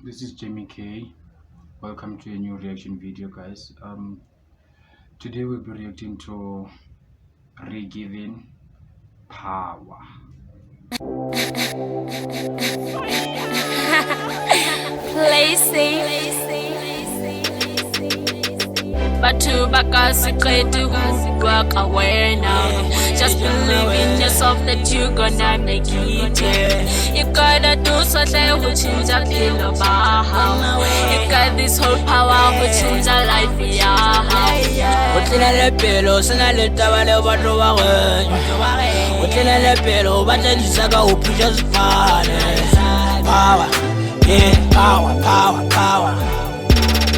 This is Jamie K. Welcome to a new reaction video, guys. Today we'll be reacting to Rigivin Power. Play safe. Batho ba ka se qete ho bua ka wena. Just believe in yourself that you gonna make it. Yeah. You gotta do sohle ho tjhentjha phelo ba hao. You got this whole power ho tjhentjha life ya hao. O tlile le pelo se na le taba le batho ba geno. O tlile le pelo ba tla disaka ho phusha sefane. Power, yeah, power, power, power.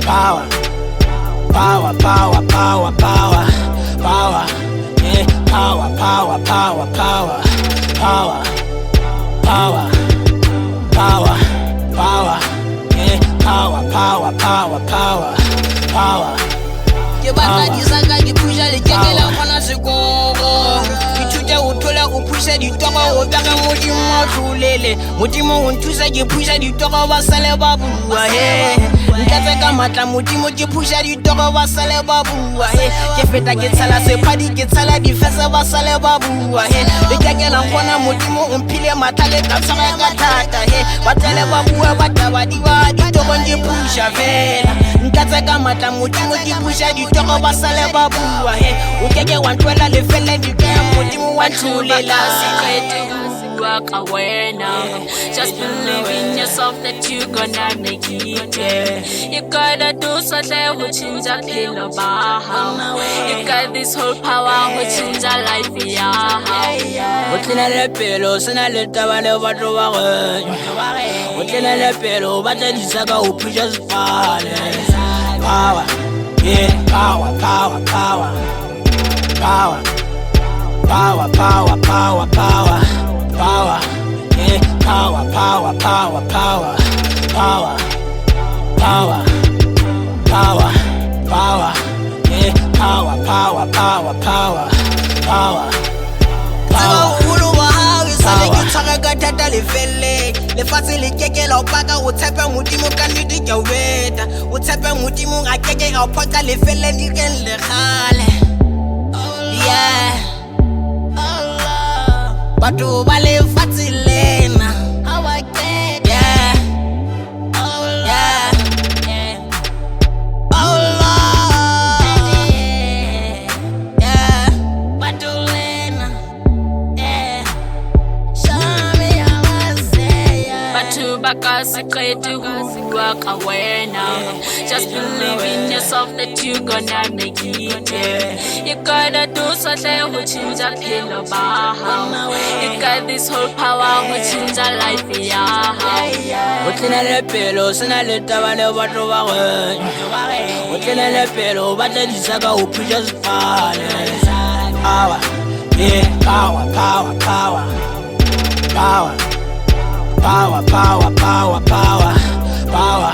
Power. Power, power, power, power. Power. Yeah, power, power, power, power. Power. Power. Power. Power. Yeah, power, power, power, power. Power. Ke batla disaka di phusha lekeke la kgona sekoro. Ithute ho thola o phusha ditoro o bere Modimo o tlolele. Modimo o nthusa ke phusha ditoro ba sale ba bua he. Ntlatse ka matla Modimo ke phusha ditoro ba sale ba bua he. Ke feta ke tshela sephadi ke tshela difese ba sale ba bua he. Lekeke la kgona Modimo o mphile matla le tla tshwara ka thata he. Ba tlele ba bua ba taba di ba ditorong ke phusha fela. Ntlatse ka matla Modimo ke phusha ditoro ba sale ba bua he. O keke wa ntwela lefele dikaya Modimo wa Batho ba tlholela. ka se qete ho bua ka wena. Just believe in yourself that you gonna make it. Yeah. You gotta do sohle ho tjhentjha phelo ba hao. You got this whole power ho tjhentjha life ya hao. O tlile le pelo se na le taba le batho ba geno. O tlile le pelo ba tla disaka ho phusha sefane. Power, yeah, power, power, power. Power. Power, power, power, power. Power. Yeah, power, power, power, power. Power. Power. Power. Power. Yeah, power, power, power, power. Power. Power. Boholo ba hao esale ke tshwara ka thata lefelleng. Lefatshe le keke la o paka, o tshepe Modimo ka nnete ke a o beta. O tshepe Modimo a keke a o phoqa lefelleng direng le kgale. Yeah. Batho ba lefatshe lena. Yeah. Yeah. Oh Lord. Yeah. Batho lena. Yeah. Batho ba ka se qete ho bua ka wena. Just believe in yourself that you gonna make it. Yeah. You gotta do sohle ho tjhentjha phelo ba hao. You got this whole power ho tjhentjha life ya hao. O tlile le pelo se na le taba le batho ba geno. O tlile le pelo ba tla disaka ho phusha sefane. Power, yeah, power, power, power. Power. Power, power, power, power. Power.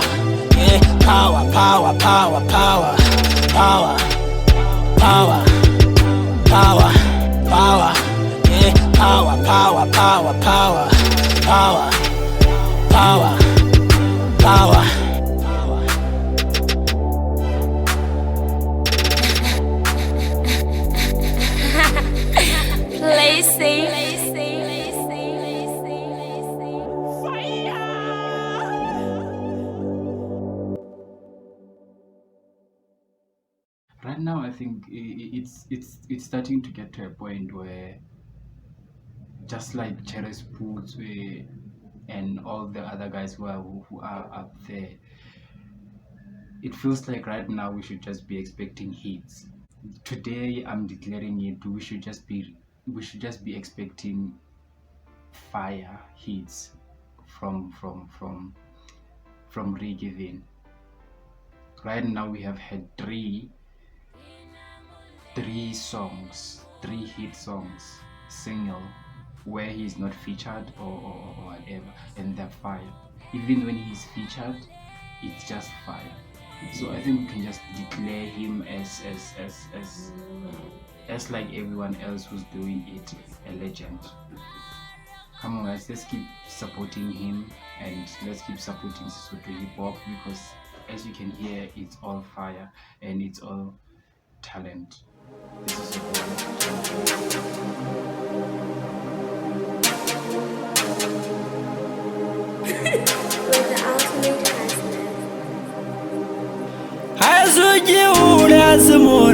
Yeah, power, power, power, power. Power. Power. Power. Power. Yeah, power, power, power, power. Power. Power. Power. Play safe. Right now, I think it's starting to get to a point where, just like Cheres Putswe and all the other guys who are up there, it feels like right now we should just be expecting hits. Today, I'm declaring it. We should just be expecting fire hits from Rigivin. Right now, we have had three songs, three hit songs, single, where he's not featured or whatever, and they're fire. Even when he's featured, it's just fire. So I think we can just declare him as like everyone else who's doing it, a legend. Come on guys, let's keep supporting him and let's keep supporting Sesotho hip hop, because as you can hear, it's all fire and it's all talent. This is your boy. With the ultimate hustler. Ha so ke hole ha se.